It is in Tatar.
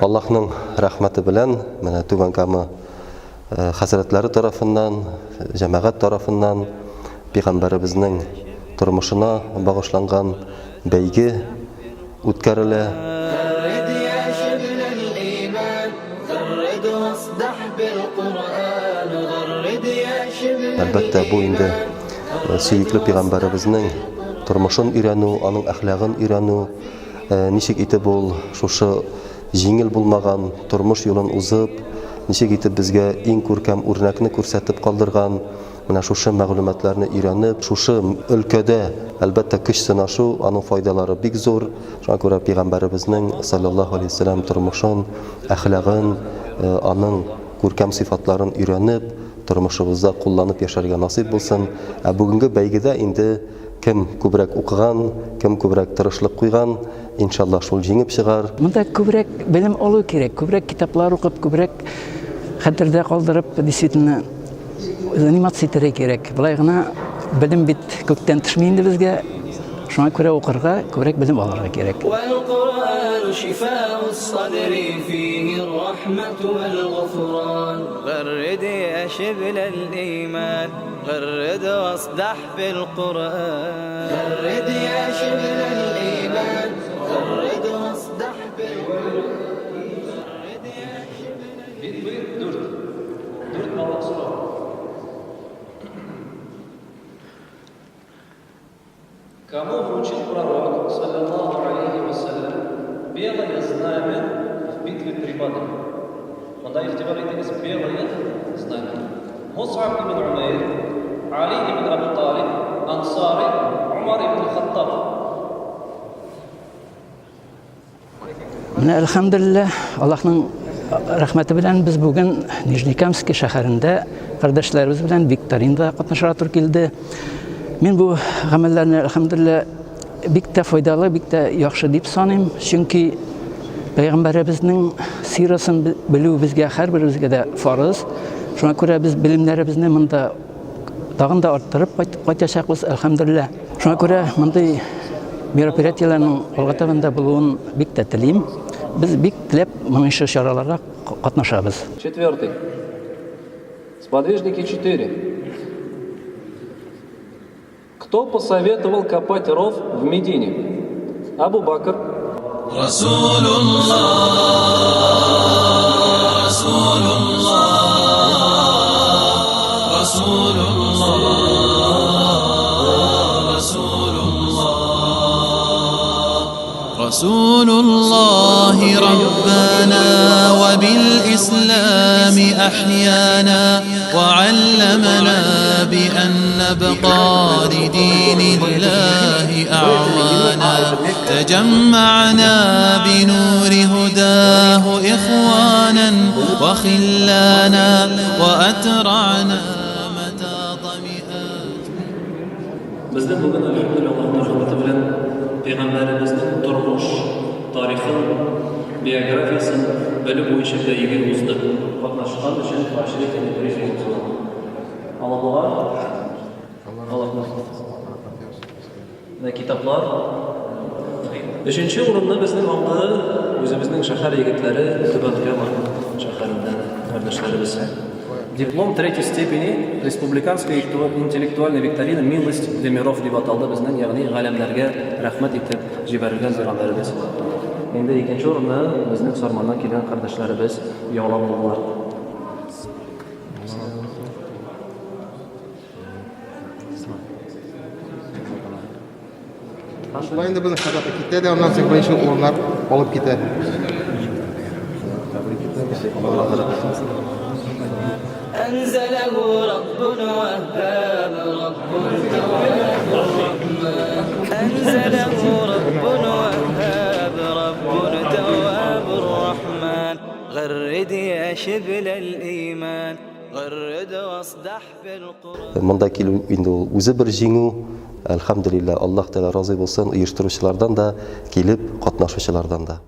Аллаһның рәхмәте белән, менә Түбән Кама хәзрәтләре тарафыннан, җәмәгать тарафыннан пәйгамбәребезнең тормышына багышланган бәйге үткәрелә. Әлбәттә, бу инде сөекле пәйгамбәребезнең тормышын өйрәнү, аның әхлагын өйрәнү, Ничек итеп ул шушы җиңел булмаган тормыш юлын узып, ничек итеп безгә иң күркәм үрнәкне күрсәтеп калдырган, менә шушы мәгълүматларны өйрәнеп, шушы өлкәдә, әлбәттә, көч сынашу, аның файдалары бик зур. Шуңа күрә пәйгамбәребезнең, салләллаһу алейһи ва сәлләм, тормышын, әхлагын, аның күркәм сыйфатларын өйрәнеп, тормышыбызда кулланып яшәргә насыйп булсын. Ә бүгенге бәйгедә инде Кем күбрәк укыган, кем күбрәк тырышлык куйган, иншаллаһ, шул җиңеп чыгар. Монда күбрәк белем алу кирәк, күбрәк китаплар укып, күбрәк хәтердә калдырып, действительно, заниматься итәргә кирәк. Болай гына белем бит күктән төшми инде безгә. Шуңа күрә укырга, күбрәк белем алырга кирәк. غرد يا شبل الإيمان غرد واصدح بالقرآن Кому вручил пророк, саллаллаху алейхи вассалям, белое знамя в битве при Бадре? Монда игътибар итегез, белое знамя. Мус'аб ибн Умайр, Али ибн Абу Талиб, Ансари, Умар ибн Хаттаб. Менә әлхәмдүлилләһ, Аллаһның рәхмәте белән без бүген Нижнекамский шәһәрендә кардәшләребез белән викторинада катнашырга туры килде. Мин бу гамәлләрне әлхәмдүлилләһ бик тә файдалы, бик тә яхшы дип саныйм, чөнки пәйгамбәребезнең сирасын белү безгә һәрберебезгә дә фарыз. Шуңа күрә без белемнәребезне монда тагын да арттырып кайтачакбыз, әлхәмдүлилләһ. Шуңа күрә мондый мероприятиеләрнең алга табан да булуын бик тә телим. Без бик теләп моның ише чараларга катнашабыз. Четвертый. Сподвижники 4. Кто посоветовал копать ров в Медине? Абу Бакр. رسول الله ربنا وبالإسلام أحيانا وعلمنا بأن نبقى لدين الله أعوانا تجمعنا بنور هداه إخوانا وخلانا وأترعنا متى ظمئات Безнең бүген, әлхәмдүлилләһ, Аллаһның рәхмәте белән пәйгамбәребезнең тормыш тарихын, биографиясен белү буенча бәйге узды. Катнашкан өчен поощрительный приз булып санала. Алабуга Аллаһның Менә китаплар. Өченче урынны безнең алды үзебезнең шәһәр егетләре Түбән Кама шәһәреннән кардәшләребез. Диплом третьей степени республиканская интеллектуальная викторина «Милость для миров» дип аталды безнең, ягъни галәмнәргә рәхмәт итеп җибәрелгән пәйгамбәребез. Инде икенче урынны безнең Сарманнан килгән кардәшләребез яулап алдылар. Шулай инде безнең хәзрәт китә дә, аннан соң беренче урыннар алып китә. Тәбрик итәбез. أنزله رب وهاب رب تواب الرحمن أنزله رب وهاب رب تواب الرحمن غرد يا شبل الإيمان غرد واصدح بالقرآن Монда килү инде ул үзе бер җиңү. Әлхәмдүлилләһ, Аллаһ Тәгалә разый булсын оештыручылардан да, килеп катнашучылардан да.